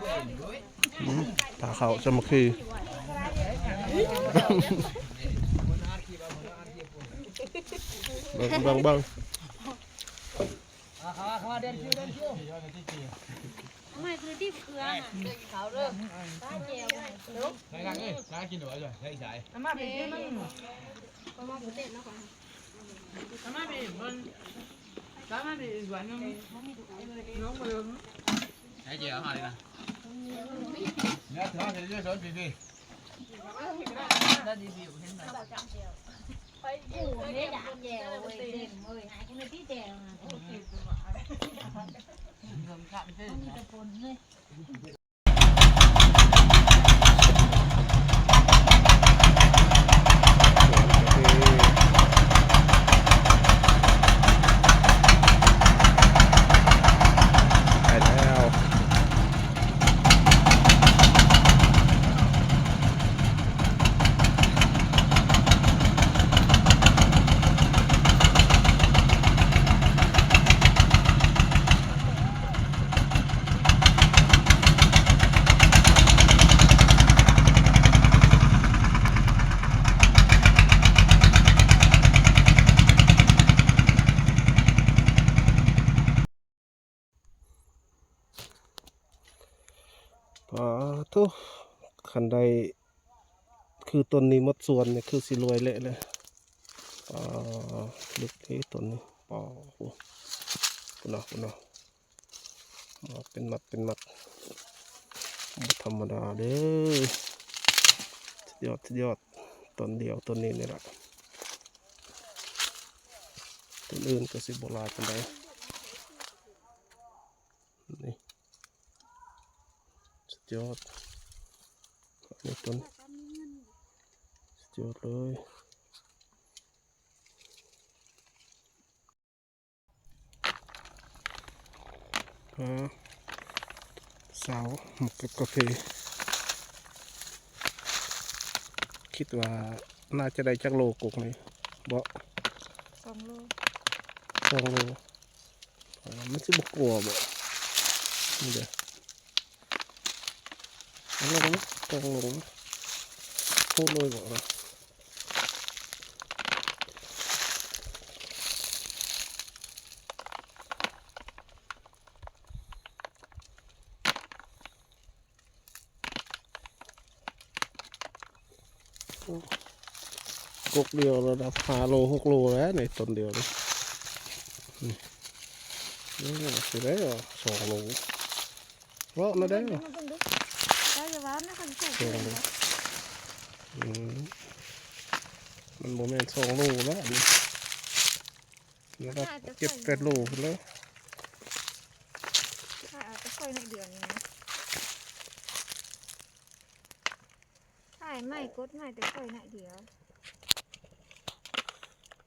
ອືມ ພາເຂົ້າສາມັກຄີ ເບິ່ງ ເບິ່ງ ເບິ່ງ ໄປແລ້ວ. ປາໂທ້ ຄັນໄດ້ຄືຕົ້ນນີ້ໝົດສວນນີ້ ຄືຊິລວຍເລະເລີຍ. ປາ ເລິກເດ້ຕົ້ນນີ້ ປາ ໂອ້ ພຸ້ນນະ ພຸ້ນນະ ມາເປັນມັດເປັນມັດ ບໍ່ທຳມະດາເດີ້. ສຸດຍອດ ສຸດຍອດ ຕົ້ນດຽວຕົ້ນນີ້ນີ້ລະ ຕົ້ນອື່ນກໍຊິບໍ່ຫຼາຍປານໃດ. ນີ້ ສຸດຍອດ ອັນນີ້ຕົ້ນ ສຸດຍອດເລີຍ. ເອີ ສາວມາເກັບກາເຟ ຄິດວ່າໜ້າຈະໄດ້ຈັກໂລກົກນີ້ ບໍ່? ສອງໂລ ສອງໂລ. ມັນຊິບໍ່ກົວບໍ່? ນີ້ເດ້ ເອົາລົງນະ ຕ້ອງລົງນະ ໂພດເລີຍບໍ່ນະ? ກົກດຽວລະດັບຫ້າໂລຫົກໂລແລ້ວ ໃນຕົ້ນດຽວນີ້ ນີ້ ນີ້ຊິໄດ້ສອງໂລ ເວາະນະໄດ້ ໄດ້ຢູ່ວ່າມັນຄັນສູງ ສອງໂລ ອືມ ມັນບໍ່ແມ່ນສອງໂລແລ້ວ ອັນນີ້ລະດັບເຈັດແປດໂລພຸ້ນແຫຼະ ຖ້າເອົາແຕ່ຂ້ອຍໜ້ອຍດຽວນີ້ນະ. ຖ່າຍໃໝ່ ກົດໃໝ່ແຕ່ຂ້ອຍໜ້ອຍດຽວ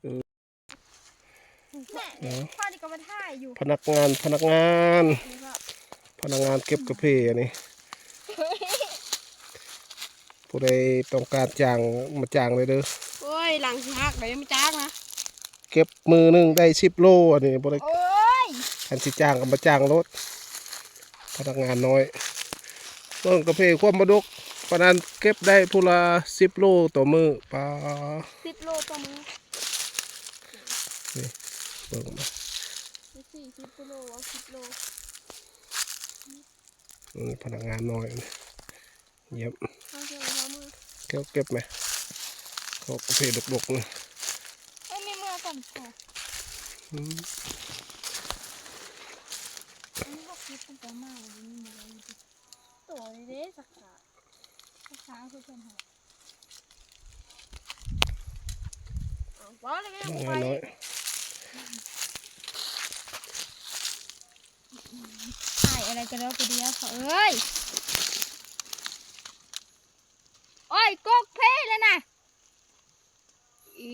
ເອີ ແມ່ ເອີ ຂ້ອຍນີ້ກໍມາຖ່າຍຢູ່ ພະນັກງານ ພະນັກງານ ນີ້ກໍ ພະນັກງານເກັບກາເຟອັນນີ້ ຜູ້ໃດຕ້ອງການຈ້າງ ມາຈ້າງໄດ້ເດີ້. ໂອ້ຍ ຫຼັງຊິຫັກໄດ໋ ມາຈ້າງນະ. ເກັບມື້ໜຶ່ງໄດ້ສິບໂລ ອັນນີ້ບໍ່ໄດ້ ໂອ້ຍ ຄັນຊິຈ້າງກໍມາຈ້າງໂລດ ພະນັກງານນ້ອຍ. ເບິ່ງກາເຟຄວາມບໍ່ດົກປານນັ້ນ ເກັບໄດ້ຜູ້ລະສິບໂລຕໍ່ມື້ ປາ ສິບໂລຕໍ່ມື້ ນີ້ ເບິ່ງມາ ສີ່ສິບກິໂລ ເອົາສິບໂລ ນີ້ພະນັກງານນ້ອຍ. ຢ້ຽມ ເອົາເກັບ ເອົາເກັບແມະ ເຂົາກາເຟດົກໆນະ ເອີ ມີເມືອກ່ອນ ອືມ ອັນນີ້ເຮົາເກັບຕັ້ງແຕ່ມາ ໂຕນີ້ເດ້ ສັກສາ ສັກສາຄືກັນຫັ້ນ ເອົາ ເວົ້າແລ້ວກໍຍັງບໍ່ໄປ ນ້ອຍໆ. ຖ່າຍອະໄລກະດອກກະເດຍເຂົາເອີຍ ໂອ້ຍ ກົກເພແລ້ວນະ ອີ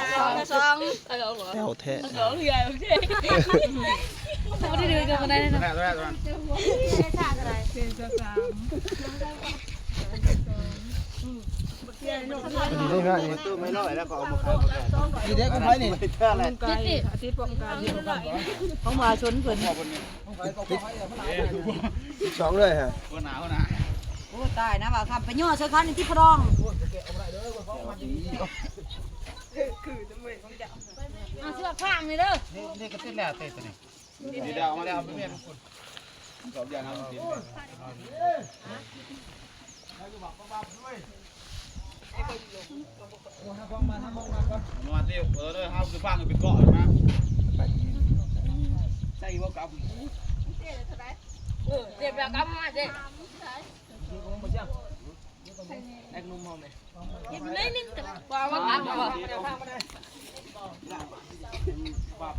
ສອງ ສອງ ແຕ້ວແທ້ ສອງເທື່ອ ໂອເຄ ບໍ່ໄດ້ເດີນກັນບໍ່ໄດ້ເນາະ ນີ້ເດ້ ຂອງໃຜນີ້ ຂອງມະຫາຊົນເພິ່ນ ສິບສອງເລີຍຮະ ຫົວໜ້າ ຫົວໜ້າ ໂອ້ ຕາຍນະ ວ່າຄຳໄປຍໍ່ໃສ່ຄັນທີ່ພະດອງ ເອົາເຊືອກຂ້າງນີ້ເດີ ນີ້ ນີ້ກໍຕິດແລ້ວເຕະຕົວນີ້ ນີ້ດາວມາແລ້ວ ເອົາໄປເປັນ ສອບຢ່າງເອົາຕິດ ມາຕິ ເອີ ເດີ ເຮົາຄືຟັງເປັນເກາະນະ ໃສ່ບໍ່ກັບ ເອີ ເຈັບແລ້ວກັບມາເດ້ ແອກໜຸ່ມເຮົາແມ່ ເຮັດໜ້ອຍໜຶ່ງກໍໄດ້ ວ່າວ່າ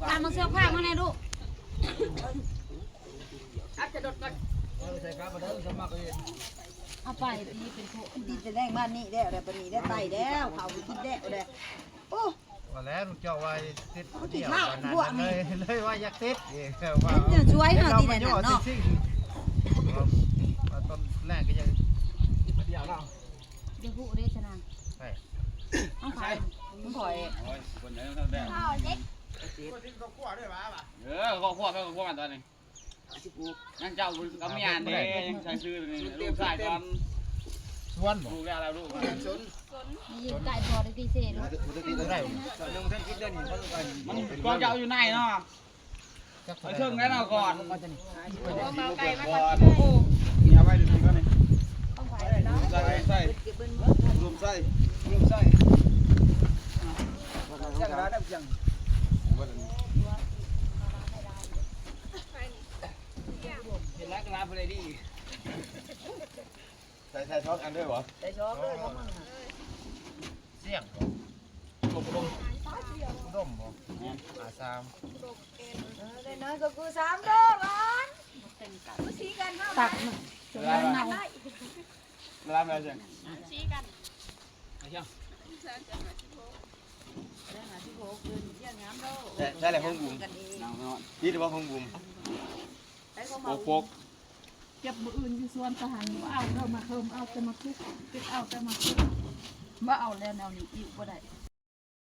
ຕາມມາເສື້ອຜ້າມາແດ່ລູກ ອັດຈະດົດກ່ອນ ເອົາໄປ ນີ້ເປັນໂພ ຕິດແຕ່ແລງບ້ານນີ້ແລ້ວ ແລ້ວບັດນີ້ໄດ້ໄປແລ້ວ ເຂົາໄປກິນແລ້ວແຫຼະ ໂອ້ ວ່າແລ້ວເຈົ້າວ່າຕິດ ເອົາຕິດ ດຽວ ເອົາ ບັດນັ້ນ ພວກນີ້ ເລີຍ ເລີຍວ່າຢາກຕິດອີກ ວ່າເປັນຈັ່ງຊ່ວຍເຮົາຕິດອັນນັ້ນເນາະ ວ່າຕອນແລກກໍຍັງຕິດດຽວເນາະ ດຽວຜູ້ເດ້ຊະນະ ໃຊ່ ຂອງໃຜ ຂອງຂ້ອຍ ໂອ້ຍ ຄົນໃຫຍ່ເນາະ ເອົາເດັກ ເອີ ຄອບຄົວ ຄອບຄົວມັນຕອນນີ້ ຍັງເຈົ້າກັບເມຍນີ້ ຍັງໃສ່ຊື່ນີ້ ລູກຊາຍກ່ອນ ສວນບໍ່ ລູກແລ້ວ ລູກ ນີ້ຢູ່ໃກ້ພໍໄດ້ຕິເຊ ມັນກ່ອນເຈົ້າຢູ່ໃນເນາະ ໄປເທິງແລ້ວເນາະກ່ອນ ເອົາໄປ ເອົາໄປ ເອົາໄປ ເອົາໄປ ເອົາໄປ ເອົາໄປ ເອົາໄປ ເຮັດຫຼາຍກໍລາບໍ່ໄດ້ດີ ໃສ່ ໃສ່ສອງອັນເລີຍບໍ່? ໃສ່ສອງເລີຍຂອງມຶງຫັ້ນ ສຽງບໍ່? ອຸດົມ ອຸດົມບໍ່? ແມ່ນ ຫາສາມ ເອີ ໄດ້ນ້ອຍກໍຄືສາມໂດລານ ມັນສີກັນເຮົາ ຕັກມັນ ເວລາ ເວລາແມ່ນຈັ່ງ ສີກັນ ໄດ້ຫ້າສິບຫົກ ເດີນສຽງງາມໂດ ໃຊ້ແລ້ວຂອງບຸມ ນາງນອນ ນີ້ແຕ່ວ່າຂອງບຸມ ໂປກ ເກັບມື້ອື່ນຢູ່ສວນຕະຫັນ ບໍ່ເອົາເດີ ມາເພີ່ມ ເອົາແຕ່ມາຄຸກ ເກັບເອົາແຕ່ມາຄຸກ ບໍ່ເອົາແລ້ວແນວນີ້ ອີກບໍ່ໄດ້